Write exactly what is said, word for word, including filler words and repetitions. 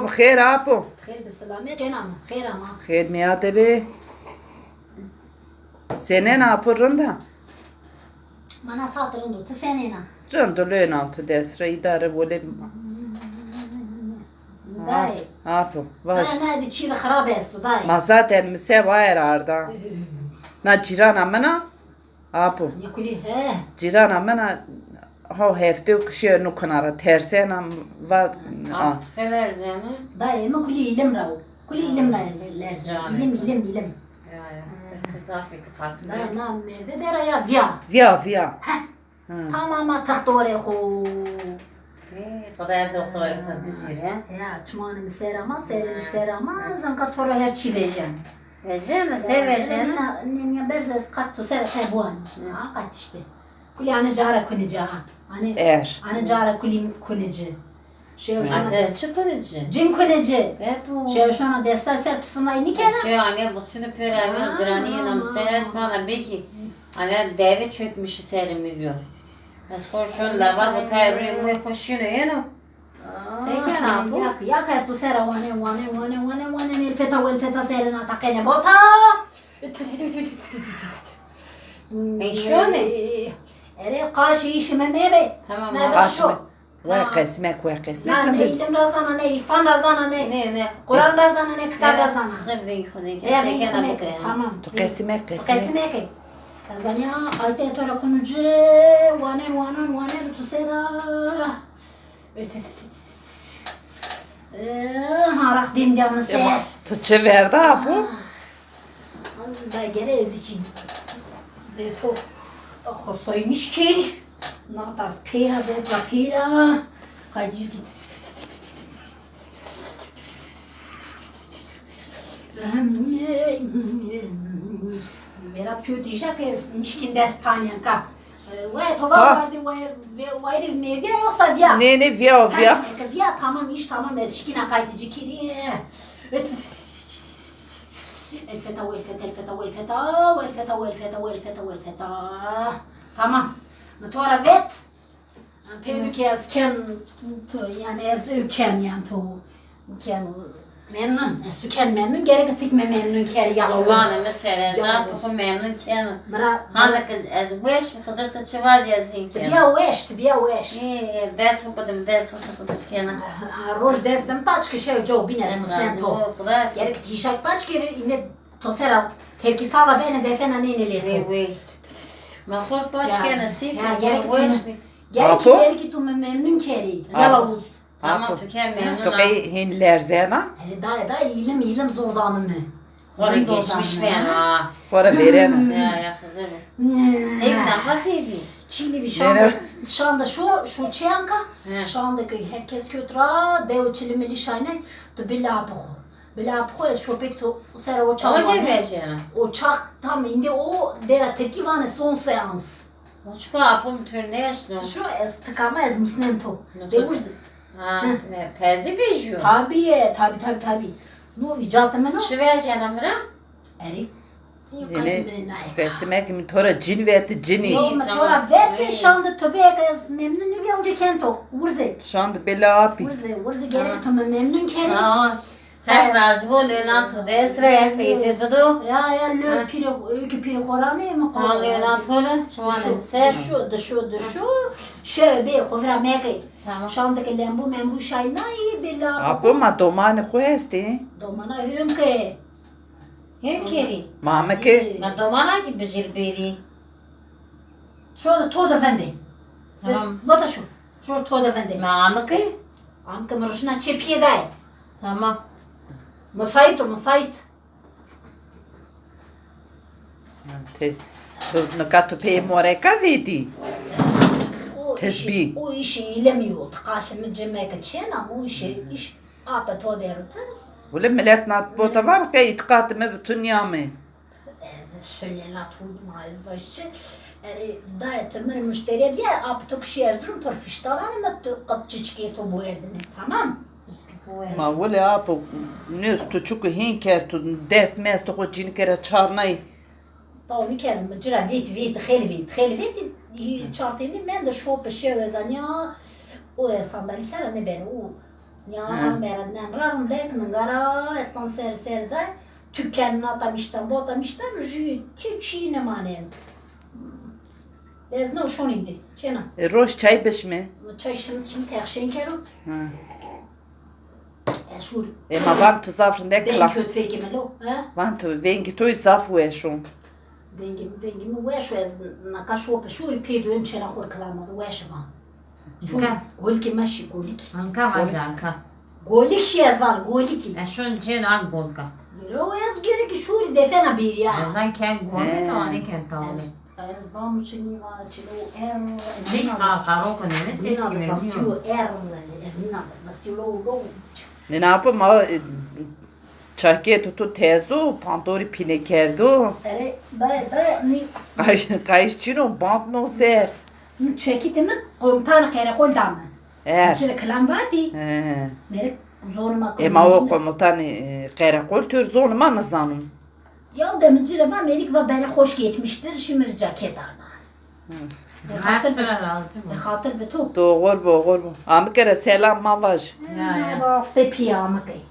Bi xêr apo. Xêr bi selamet. Çêna mi? Xêr ama. Xêr mîyate bê. Senên apo, rind a? Mana saet rind o. Ti senên a? Rind o, lênan tu dest ra îdare wele. Dayê. Apo, vaj. Dayê, na di çî de xirab esto, dayê. Ma zaten mi se wayer arda. Na cîrana min a. Apo. Nîkulî, he. Cîrana min a, ho hefte û kişî nu kina ra tersena va. Apo, a. Xeber zene. Dayê mi kulî îlim ra o. Kulî îlim ra ez lerzena. Îlim, îlim, îlim. Ya, ya. Zafê ki farklı. Dayê na merde dera ya viya. Viya, viya. Heh. Tamam, a textorê xo. Ê, Xwedaya doktorê xo bijîre. Ya, çimanê mi ser ama, serê mi ser ama, zanka to ra her çî vejeno. Vejeno, se vejeno? Nîya berz ez qat to ser te buan. Ha, qat işte. Kulî ane cara kunici ha. Ane, er. Ane cara kulî kunici. Şew şona. Ate çi kunici? Cin kunici. Bebo. Şew şona desta ser pisindayî nîkena. Şew ane bu şunu pera giranî nam ser falan belki. Ane deve çökmüş ser milyon. Ez xo şon lavabo tayê rûyê moyê xo şîno yeno. Seke apo? Yak, yak esto sera wane, wane, wane, wane, wane, nê feta, wel feta serê na taqene bota. Ey şone? Erê, qaşê îşê mi mebe. Tamam. Mebe şo. Wê qesmek, wê qesmek. Na, ne îlim ra zana, ne îrfan ra zana, ne. Ne, ne. Quran ra zana, ne kitab ra zana. Qisem veng xo neke. Ya, veng xo neke. Tamam. Tu qesmek, qesmek. Qesmek. Zanîya, ayte to ra kunu ci, wanen, wanen, wanen, tu sera. Ee, ha, rax dêm dîya mi ser. Tu çi verda apo? Da gere ez kî de to xo soymiş kî. Na da pêra, de da pêra. Hacı git. Berat kötü işe ke nişkin dest panyanka. Ve to va vardı ve ve wayri merdiye yoksa viya. Ne ne viya viya. Viya tamam, iş tamam, ez şikina qaytıcı kiri. Elfeta, elfeta, elfeta, elfeta, elfeta, elfeta, elfeta, elfeta. Tamam. Mi to ra vet. Peydo ki ez ken to, yani ez ew ken, yani to ken memnun. Ez tu ken memnun, gerek tik me memnun ker ya. Çivanê mi ser ez a, tu xo memnun ken. Bira. Hande ki ez weş, Xizir ti çi vajî ez hîn ken. Biya weş, tu biya weş. Ê, dest xo bidim, dest xo Xizir ken. Roj destim paç ki şew co bîn ez musnen to. Gerek ti hîşak paç ki îne to sera terkî sala bene defena nêne lê to. Wey, wey. Ma xo paç kena sî. Ya, gerek weş bî. Gerek ki, gerek ki tu mi memnun kerî. Yala uz. Tamam, tu ke memnun. Tu qey hên lerzena? Hele dayê, dayê, îlim, îlim zor dano mi. Xora geçmiş ben ha. Xora vêrena. Ya, ya, Xizir. Sevda, ha sevdi. Çînî bî şanda, şanda şo, şo çêyanka, şanda ki herkes köt ra, dew çili milî şayne, tu bila apixo. Bila apixo ez şopek tu sera o çax. Oca vejena. O çax tam îndî o dera tirkî vanê son seans. Moçko apo mi to nêeşno. Ti şo ez tikama ez musnen to. De urz. Ha, qezî vejîyo. Tabî ye, tabî, tabî, tabî. No îcatê min o. Çi vejena mi ra? Erê. Dene, qesimek mi to ra cin veti, cinî. Yo, mi to ra veti, şande to bê ke ez memnun nêbîya, uca ken to. Urze. Şande bela apî. Urze, urze gerek to mi memnun kerî. Sağ ol. Heq razî bo, lêlan to dest ra, Heq feyde bido. Ya, ya, lê pîrê, öykü pîrê xo ra nê mi qo. Ha, lêlan to ra, çimanê mi ser. Dişo, dişo, dişo. Şew bê, xo vira mekê. Tamam. Şande ke lembu membu şay nayî, bê la. Apo ma domanê xo estê. Domana hên ke. Hên kerî. Ma mi ke. Ma domana kî bijîr bêrî. Şo de to de vendê. Tamam. Bota şo. Şo to de vendê. Ma amike? Amike mi ruşna çê piyê dayê. Tamam. Musayit o, musayit. Te, tu nika tu pê moreka vêdî. Tesbî. O îşê îlemî yo. Ti qaşê mi cime ke çêna, o îşê, îş ape to der o ti. Wile milet nat bota van ke îtiqatê mi bi tu nîyame. Ez söyle la tu ma ez vaj çi. Erê, dayê ti mi rê muşterîye bîya, apê to kişî Erzurum, to rê fişta vanê, mi tu qet çiçikê to biwerdinê. Tamam? Ma wele apo, nêz tu çuku hên kerd, tu dest mest xo cinîke ra çarnayî. Taw nîkerd, mi ci ra vêt, vêt, xêlî vêt, xêlî vêt, çartênî mende şo pe şew ez anîya, o sandalî sera nêbeno, o Ya, ha. Merednen ra rindek ningara, etan ser ser de, tüken nata mişten, bota mişten, jü tek şey nemanen. Ez ne şonin de, çena. E, roş çay bişme. Çay şimdi, şimdi tehşen kero. Ha. E, şur. E, ma van tu zaf rindek kila. Ben kötü fekime lo, ha? Van tu, vengi tu zaf weşo. Vengim, vengim weşo, ez naka şope, şuri pê dön çena xor kilamadı, weş van. Çünkü golki meşi, golik. Anka vaja anka. Golik şi ez van, goliki. E, şun cen an golka. Lo ez gerek şuri defena bir ya. Ez an ken golki, tamam, ken tamam. Ez, ez van çini van çilo er. Sik ha, karo ko nene ses gibi. Basıyor er. Ez nina, basıyor lo, lo. Nina, apa ma, e, çakê tu tu tezo, pantorî pîne kerdo. Ere, daya, daya, ni. Qayş, qayş çino, bant no ser. Nu çekî te mi komutanı qereqol da mi. Er. Çile kilam vati. He. Merek zonuma. E, ma o komutanı, e, qereqol tür zonuma nizanım. Ya de mi cire va merik va bere hoş geçmiştir, şimdi rica kedarna. Her çira razı mı? Xatir bi tu. Doğru bu, doğru bu. Amı kere selam ma vaj. Ya, ya. Raste piya amı key.